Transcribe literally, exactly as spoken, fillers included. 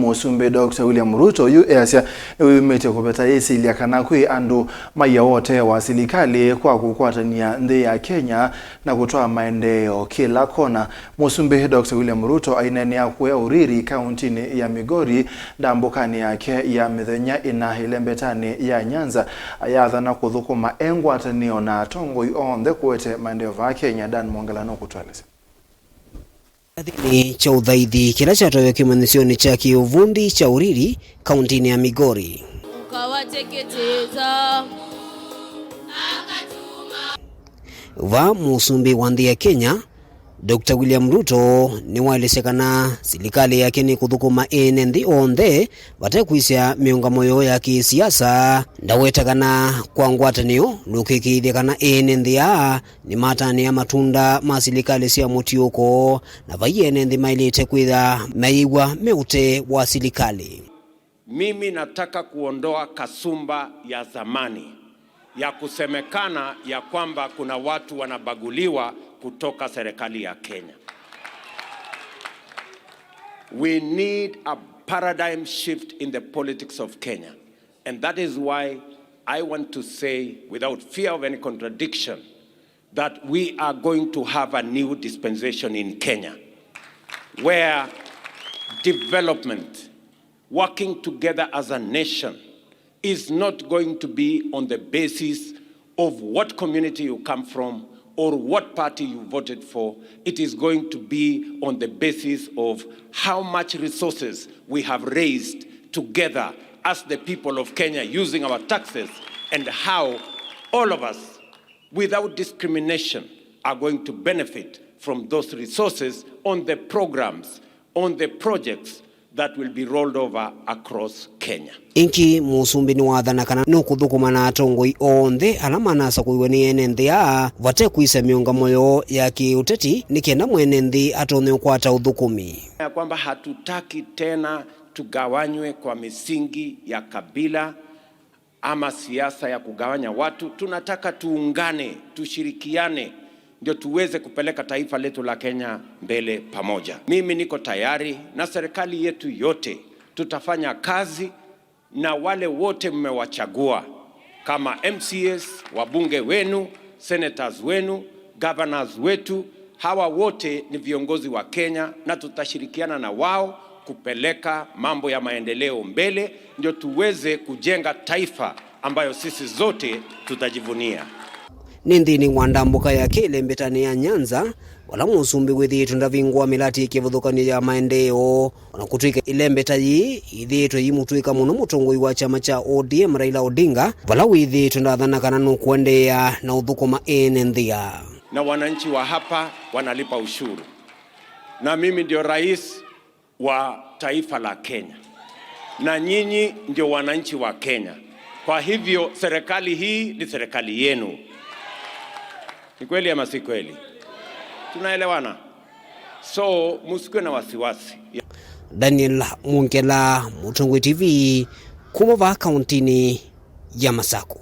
Mũsumbĩ Doctor William Ruto yu easya nĩwĩyumĩtye kũveta yĩsilya kana kwĩ andũ maiya ũtee wa silikalĩ kwa kũkwatany'a nthĩ ya Kenya na kũtwaa maendeeo kĩla kona. Mũsumbĩ Doctor William Ruto aineenea kũya Uriri, kauntinĩ ya Migori, ndambũkanĩ yake ya mĩthenya ĩna ĩlembetanĩ ya Nyanza, ayathana kũthũkũma e ngwatanĩo na atongoi onthe kũete maendeeo vaa Kenya. Dan Mwongela nũkũtũelesya. Kĩathĩnĩ kya ũthaithi kĩla kyatwaĩwe kĩmanyĩsyonĩ kya kĩũvundi kya Uriri, kauntinĩ ya Migori. Ukawateketeza. Vaa mũsumbĩ wa nthĩ ya Kenya, Doctor William Ruto, nĩwaelesya kana silikalĩ yake nĩkũthũkũma ene nthĩ onthe vate kwĩsya mĩũngamo yoo ya kĩsiasa. Ndaweta kana kwa ngwatanĩo nũkĩkĩĩthya kana ene nthĩ aa nĩmatanĩa matunda ma silikalĩ sya mũtiũko, na vai ene nthĩ maĩlĩte kwĩtha mayĩw'a me ũtee wa silikalĩ. Mimi nataka kuondoa kasumba ya zamani ya kusemekana ya kwamba kuna watu wanabaguliwa kutoka serikali ya Kenya. We need a paradigm shift in the politics of Kenya. And that is why I want to say, without fear of any contradiction, that we are going to have a new dispensation in Kenya, where development, working together as a nation, is not going to be on the basis of what community you come from or what party you voted for. It is going to be on the basis of how much resources we have raised together as the people of Kenya using our taxes, and how all of us, without discrimination, are going to benefit from those resources on the programs, on the projects that will be rolled over across Kenya. Ĩngĩ, mũsumbĩ nĩwathana kana nũkũthũkũma na atongoi onthe ala manasakũiwe nĩ ene nthĩ aa vate kwĩsya mĩũngamo yoo ya kĩũteti nĩ kenda mwene nthĩ atonye ũkwata ũthũkũmi. Ya kwamba hatutaki tena tugawanywe kwa misingi ya kabila ama siasa ya kugawanya watu. Tunataka tuungane, tushirikiane, ndio tuweze kupeleka taifa letu la Kenya mbele pamoja. Mimi niko tayari na serikali yetu yote, tutafanya kazi na wale wote mmewachagua kama M C As, wabunge wenu, senators wenu, governors wetu. Hawa wote ni viongozi wa Kenya na tutashirikiana na wao kupeleka mambo ya maendeleo mbele, ndio tuweze kujenga taifa ambayo sisi zote tutajivunia. Nĩ nthĩnĩ wa ndambũka yake ĩlembetanĩ ya Nyanza, vala mũsumbĩ wĩthĩĩtwe ndavingũa mĩlatĩ ya kĩvathũkany'o ya maendeeo. Ona kũtw'ĩka ĩlembeta yĩĩ yĩthĩĩtwe yĩimũtw'ĩka mũno mũtongoi wa kyama kya O D M Raila Odinga, vala wĩthĩĩtwe ndathana kana nũkũendeea na ũthũkũma ene nthĩ ya. Na wananchi wa hapa wanalipa ushuru. Na mimi ndio rais wa taifa la Kenya. Na nyinyi ndio wananchi wa Kenya. Kwa hivyo, serikali hii ni serikali yenu. Ni kweli ama si kweli? Tunaelewana? So, msikuwe na wasiwasi. Daniel Mwongela, Mũtongoi T V, kuma vaa kauntinĩ ya Masakũ.